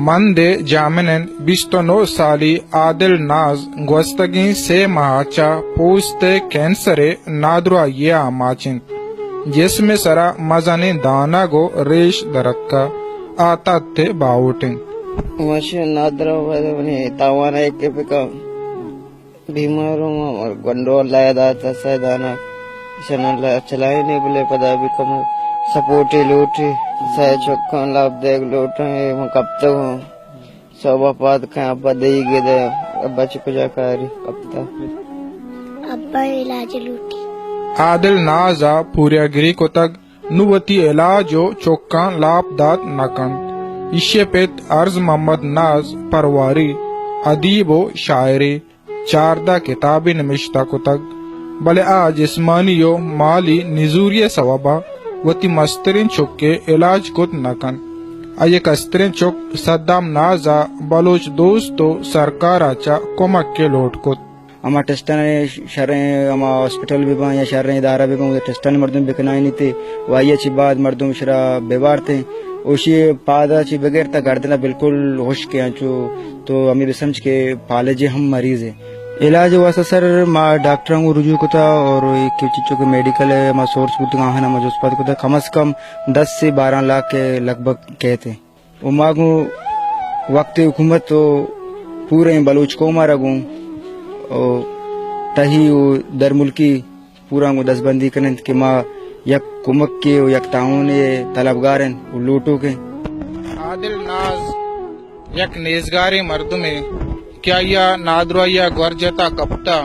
مند ءِ جامن اِنت۔ بیست ءُ نُہ سالی عادل ناز گوستگیں سے ماہ ءَ چہ پوست ءِ کینسر ءِ نادراہی ءَ آماچ اِنت۔ جسم ءِ سرا مزنیں دانگ ءُ ریش درتکگ، آ تت ءِ باہوٹ اِنت۔ ماشین نادراہ، منی تاوان ءَ کہ بکن بیمار اوں، ما گونڈو اللہ ءَ دات سئے دانگ، ایشاں اللہ چلائینی، بلے پدا بھی کمو سپورٹے لوٹی، سئے چکاں لاپ دیگ لوٹاں، اے من کپتگ اوں۔ سوب ءَ پاد کن ابا دئی گدے، ابا چہ کجا کاری کپتا؟ ابا علاج لوٹی۔ عادل ناز ءَ پوریا گری کتگ، نوں وتی علاج ءُ چکاں لاپ دات نہ کنت۔ ایشی ءِ پت ارز محمد ناز پرواری، ادیب ءُ شاعرے، چاردہ کتابے نبشتہ کتگ، بلے آ جسمانی ءُ مالی نزوری ءِ سوب ءَ وتی مستریں چک ءِ علاج کت نہ کنت۔ آئی ءِ کستریں چک صدام ناز ءَ بلوچ دوست ءُ سرکار ءَ چہ کمک ءِ لوٹ کت۔ ہما ٹیسٹانی شریں ہما ہاسپٹل بہ باں یا شریں ادارہ بہ باں، اودا ٹیسٹانی مردم بکنائینیت ءُ آئی ءَ چہ بعد مردم شرا بہ بارتیں۔ اوشی پاد ءَ چہ بگر تا گردن ءَ بالکل ہشک ایں، انچو تو ہمے بہ سمجھ کہ پالج ءِ ہم مریض ایں۔ علاج ءِ واسطہ سر ما ڈاکٹراں گوں رجوع کتا اور ایک چیچو کہ میڈیکل ءِ ما سورس بوتگ آہاں ما جست پد کتا، کم از کم دس سے بارہ لاکھ ءِ لگ بھگ کئیت۔ ءُ ما گوں وقت ءِ حکومت ءُ پوریں بلوچ قوم ءَ را گوں ءُ تہی ءُ درملکی پوراں گوں دزبندی کن اَنت کہ ما یک کمکے ءُ یک تعاونے ءِ طلبگار ایں ءُ لوٹوک ایں۔ عادل ناز یک نیزگاریں مردمے کہ آئی ءَ نادراہی ءَ گور جتا کپتا،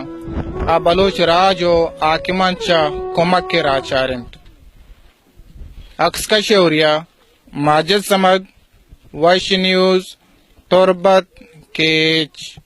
آ بلوچ راج ءُ حاکماں چہ کمک ءِ راہ چار اِنت۔ عکس کش ءُ اوریا ماجد صمد، وش نیوز، تربت، کیچ۔